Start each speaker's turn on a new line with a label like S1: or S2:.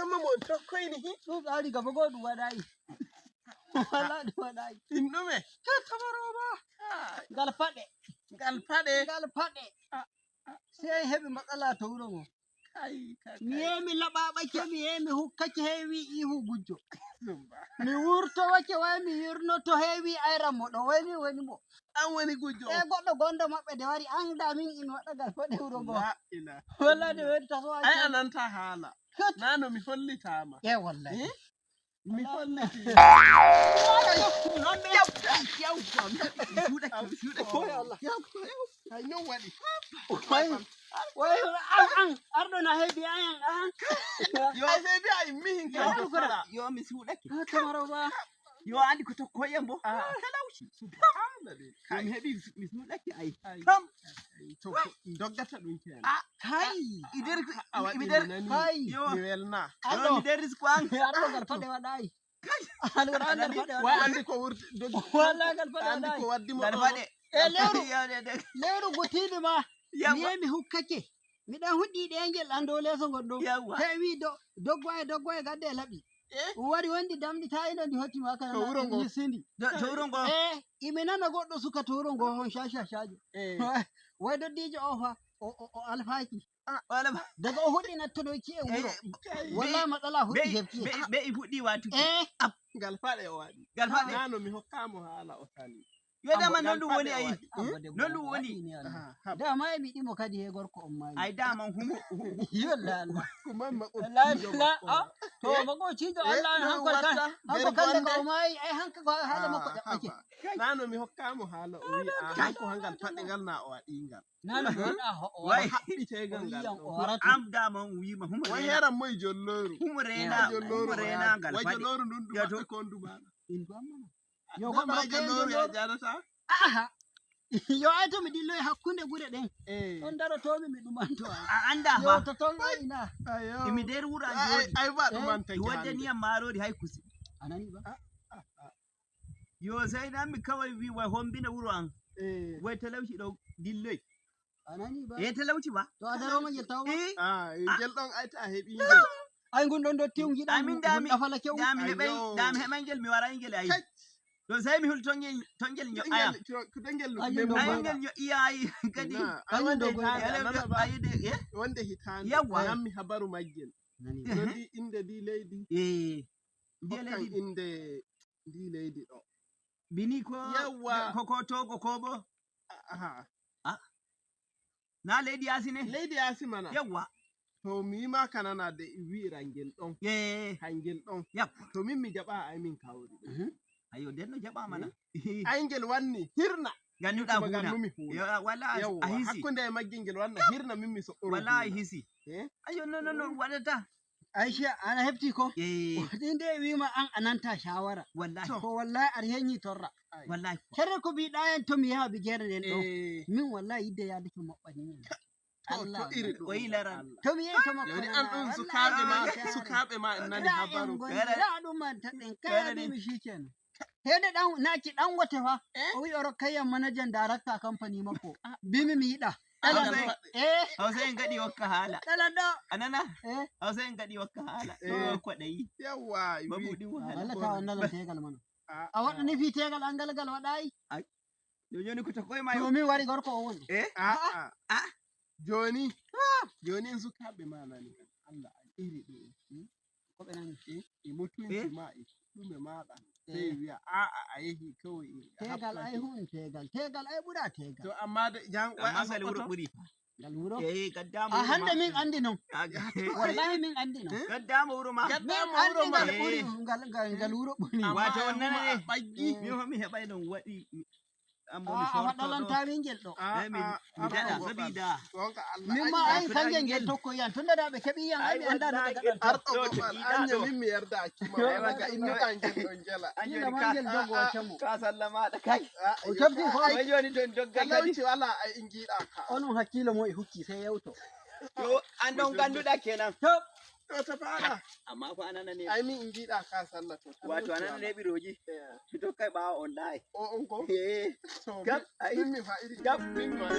S1: Kamma mo on tokkoyni hi.
S2: Ɗum tsari gaba goo ɗum waɗayi. Wala ɗum waɗayi.
S1: Ɗin ɗume?
S2: Tabaroba. Ngal paɗe.
S1: Ngal paɗe.
S2: Ngal paɗe. Sai en heɓi matsala to wuro ngo.
S1: Kai kai.
S2: Mi yehi mi laɓaɓake, mi yehi mi hukkake, heewi ihu gujjo.
S1: Zumba.
S2: Mi wurtowake way mi yurnoto, heewi ayran mo ɗo way mi woni mo.
S1: An woni gujjo.
S2: E goɗɗo gondo maɓɓe de wari anda min imi waɗa ngal paɗe wuro ngo.
S1: La ilaha.
S2: Wallahi de woni taso.
S1: Ai a nanta haala. Na no mi hollitama.
S2: E wallahi.
S1: Eh? Mi holliti. Kai non waɗi.
S2: Wai wai an an arɗo na heebi ayan an.
S1: Yo ai sai biya in mihin
S2: Yo,
S1: kan faɗa.
S3: Yo mi suuɗake.
S2: Ha Tabaroba.
S3: Yo andi ko tokkoyam bo. Talauci.
S1: Subhanallah.
S3: Yo mi heɓi mi suuɗake ai.
S1: Kam. To doggata ɗum kenan.
S2: Kai.
S3: Ider
S1: A waɗi
S3: mi der
S1: mi nani.
S2: Kai.
S3: Yo
S1: Mi welna.
S3: yo mi der risku an.
S2: Arɗo ngal paɗe waɗayi. Alquran ngal paɗe
S1: Wai
S2: waɗayi.
S1: andi ko wurti doggi.
S2: Wallahi ngal paɗe
S1: Andi
S2: waɗayi.
S1: ko waddi mo
S3: Ngal
S1: ɗo.
S3: faɗe.
S2: E lewru
S3: Yo de
S2: lewru gutiɗi ma. Mi
S3: yawa
S2: yehi mi hukkake. Miɗen huɗɗi ɗengel ɗan dow leeso ngon ɗo.
S3: yawa.
S2: Heewi do doggo e doggo e gadde e laɓi.
S1: Eh?
S2: Wari wondi damɗi tayindo ndi hocci ma
S1: To wuro ngo.
S2: sindi.
S3: To wuro ngo.
S2: E imi nana goɗɗo suka to wuro ngo hon shasha shajo.
S1: Eh.
S2: Wai doddijo o fa o alfaki.
S3: Wala
S2: Daga o huɗɗi nattoɗoki e wuro. Wallahi matsala huɗɗi hefti.
S3: be i fuɗɗi watuki.
S2: Eh
S1: Ngal faɗe o waɗi.
S3: Ngal faɗe.
S1: Na no mi hokkamo haala o sali.
S3: Yo dama
S1: Ngal
S3: non ɗum
S1: faɗe
S3: woni
S1: o
S3: ai.
S1: waɗi.
S2: Abba debbo
S3: Non ɗum
S2: o
S3: woni.
S2: waɗi ni Allah.
S1: Aha, haba.
S2: Dama e miɗimo kadi he gorko on mayi.
S3: Ai dama humo
S2: Yolla Allah.
S1: Kuma
S2: Wallahi
S1: maƙoccijo
S2: la
S1: makko.
S2: a to makocijo
S1: Eh,
S2: Allah
S1: no
S2: hanko kan
S1: watta
S2: hanko
S1: nder
S2: kande ko
S1: bonde.
S2: o mayi ai hanko ko haala makko
S1: Ah,
S2: ƴaɓɓake.
S1: haba. Na no mi hokkamo haala o wi a hanko hangal paɗe ngal na o waɗingal.
S2: Nano giɗa o
S3: Wai.
S2: wara.
S1: Haɓɓitegal
S2: O
S1: ngal
S2: wiyan
S1: ɗo.
S2: o warata.
S3: Am dama wima humo
S1: Wai
S3: rena.
S1: heran moye jolloru.
S3: Humo rena.
S1: Jolloru
S3: Humo
S1: o
S3: rena
S1: yaadi.
S3: ngal
S1: Wai
S3: faɗe.
S1: jolloru ndun du
S3: Ya to-
S1: maɓɓe ko ndu maɗa.
S2: In to amma. Yo
S1: Dama
S2: goɗɗo
S1: ai
S2: hokka en
S1: jolloru ya
S2: jolloru.
S1: jadata?
S2: Aha. Yo ai to mi dilloy hakkunde gure ɗen.
S1: Eh.
S2: Ɗon darotomi mi ɗumanto ai.
S3: A anda
S2: Yo
S3: fa.
S2: to ton ai ina.
S1: Ayo.
S3: Imi nder wuro an
S1: Ai
S3: jooɗi.
S1: ai ba
S2: Eh,
S1: ɗumantake
S3: Mi waddani yam marori hay kusi.
S2: A nani ba?
S3: Yo sai nan mi kawai wi wai hombina wuro an.
S1: Eh.
S3: Wai talauci ɗo dilloy.
S2: A nani ba?
S3: Eh talauci ba.
S2: To a daroma ngel taw ba?
S3: Eh
S1: Ah, ngel ɗon ai ta heɓi ngel.
S2: Ai ngun ɗon dotti un giɗa
S3: Amin dami-
S2: ɗafala kew.
S3: da mi heɓai
S1: Ayyo.
S3: da mi heɓai ngel mi warai ngel ayi.
S1: Kai.
S3: To sai mi hul tongel tongel nyo'ayam.
S1: Ngel
S2: Ai,
S1: memo
S3: Ayi
S2: dogo.
S3: ngel nyo'iya ayi kadi.
S1: Na, ai
S2: Ai,
S1: wonde
S2: dogo.
S1: hitande, a nana ba?
S3: Ayi de eh
S1: Wonde hitande.
S3: Yawwa.
S1: Nammi habaru maggel.
S2: Nani ba?
S1: No ndi inde ndi leydi.
S3: Eh. Ndiya
S1: Hokkan
S3: leydi
S1: inde ndi leydi ɗo.
S3: bini ko
S1: Yawwa.
S3: ko ko Togo ko bo.
S1: Aha.
S3: Na leydi yaasi ne.
S1: Leydi yaasi mana.
S3: Yawwa.
S1: To mi yima kanana de wi'ira ngel ɗon.
S3: Eh.
S1: Hangel ɗon.
S3: Yawwa.
S1: To min mi jaɓa ai min kawri.
S3: Ayo den no jaɓa mana.
S1: Ai ngel wanni hirna.
S3: Ganduɗa
S1: Kuma
S3: huna.
S1: gannumi huna.
S3: Yo wala a
S1: Yawwa.
S3: hisi.
S1: Hakkunde e maggel ngel wanna hirna min mi so'oro.
S3: Wala a
S1: huna.
S3: hisi.
S1: Eh?
S3: Ayo no no no waɗata.
S2: Aisha ana hefti ko?
S3: Eh
S2: Ɗin de wima an ananta shawara.
S3: wallahi
S2: Ko wallahi aɗa heñi torra.
S3: wallahi.
S2: Kere ko mbiɗa en to mi yaha bigere nden ɗo.
S1: Eh.
S2: Min wallahi yidde yaade to maɓɓani min.
S1: To
S2: Allah
S1: to iri ɗum.
S3: O yi laral.
S1: Allah.
S2: To mi yehi to makko
S1: Joni
S2: nana,
S1: an ɗum
S2: wallahi
S1: sukaaɓe ma
S2: wallahi.
S1: sukaaɓe ma en nani
S2: Ra en
S1: habaru.
S2: gondi,
S3: Kere-
S2: ra ɗum man ta ɗen
S3: Kere
S2: kaya
S3: ni.
S2: mi shikenan. Hede ɗan naki Dangote fa
S1: Eh?
S2: o wi o rokkayam manajan darakta company makko. Bimi mi yiɗa.
S3: Hausa
S2: Ɗala
S3: en-
S2: eh
S3: Hausa en gaɗi hokka haala.
S2: ɗala ɗo
S3: Anana
S2: eh
S3: Hausa en gaɗi hokka haala.
S1: Eh.
S3: To kwaɗayi.
S1: Yawwa wi.
S3: Mabuɗin wahala.
S2: Allah ta wannan tegal mana.
S1: A-
S2: A waɗani fi tegal angal gal waɗayi.
S3: Yo joni ko tokkoy ma
S2: To
S3: yo.
S2: min wari gorko o woni.
S3: Eh?
S1: A'a.
S3: Ah.
S1: Joni. Joni en sukaaɓe ma nani. Allah a iri ɗum.
S2: Ko ɓe nani.
S1: E mutunci
S3: Eh?
S1: ma e ɗume maɗa. Sai
S2: Eh.
S1: wiya a'a a yehi kawai e
S2: Tegal ai
S1: haɓɓake.
S2: hun tegal. Tegal ai ɓura tegal.
S1: To amma da jan wai
S3: Amma
S1: a
S3: ngal wuro
S1: sokoto.
S3: ɓuri.
S2: Ngal wuro.
S3: Eh gaddama
S2: A
S3: wuro
S2: hande
S3: ma.
S2: min andi non. Wallahi min andi non.
S3: Gaddama wuro ma.
S2: Min
S1: Gaddama
S2: andi
S1: wuro ma.
S2: ngal ɓuri ngal ngal ngal wuro ɓuri.
S1: Amma
S3: Wato
S1: ai
S3: on nana
S1: huma a
S3: ne.
S1: ɓaggi.
S3: Mi fa mi heɓay non waɗi. Amma mi
S2: A
S3: sorto ɗo.
S2: waɗalanta min ngel ɗo.
S1: A
S3: Eh, mi
S1: a
S3: mi daɗa
S1: arɗo goɓal.
S3: sabida.
S1: Gonga Allah
S2: Min ma
S1: anya.
S2: ai kanje ngel tokkoyan tunda da ɓe keɓi yan ai
S3: Ai
S2: mi anda no ɓe
S3: wallahi
S2: gaɗanta.
S1: Arɗo
S3: ɗo to
S1: goɓal
S3: giɗa
S1: anya
S3: ɗo.
S1: min mi yarda akima
S3: Ai
S1: wala ga
S3: wallahi
S1: innuɗa ngel ɗon gela.
S3: an
S2: Kila
S3: joni
S2: ma
S3: ka
S2: ngel jogo
S1: a-
S2: wacce mo.
S3: ka sallamaɗa kai.
S1: A
S2: O tefti ko
S3: Wai joni to en dogga kadi.
S1: talauci wala ai in giɗa ka.
S2: onon hakkilo mo e hukki sai yewto.
S3: Yo an ɗon ganduɗa kenan.
S2: To
S1: To ta fara.
S3: Amma fa anana ne
S1: Ai min in giɗa ka sallah to.
S3: wato
S1: talauci
S3: anana
S1: wala.
S3: ne ɓiroji.
S1: Eh.
S3: Mi tokkay ɓaawo on laay.
S1: O on ko?
S3: Eh.
S1: To
S3: Gab ai
S1: min mi fa iri
S3: gab.
S1: min ma.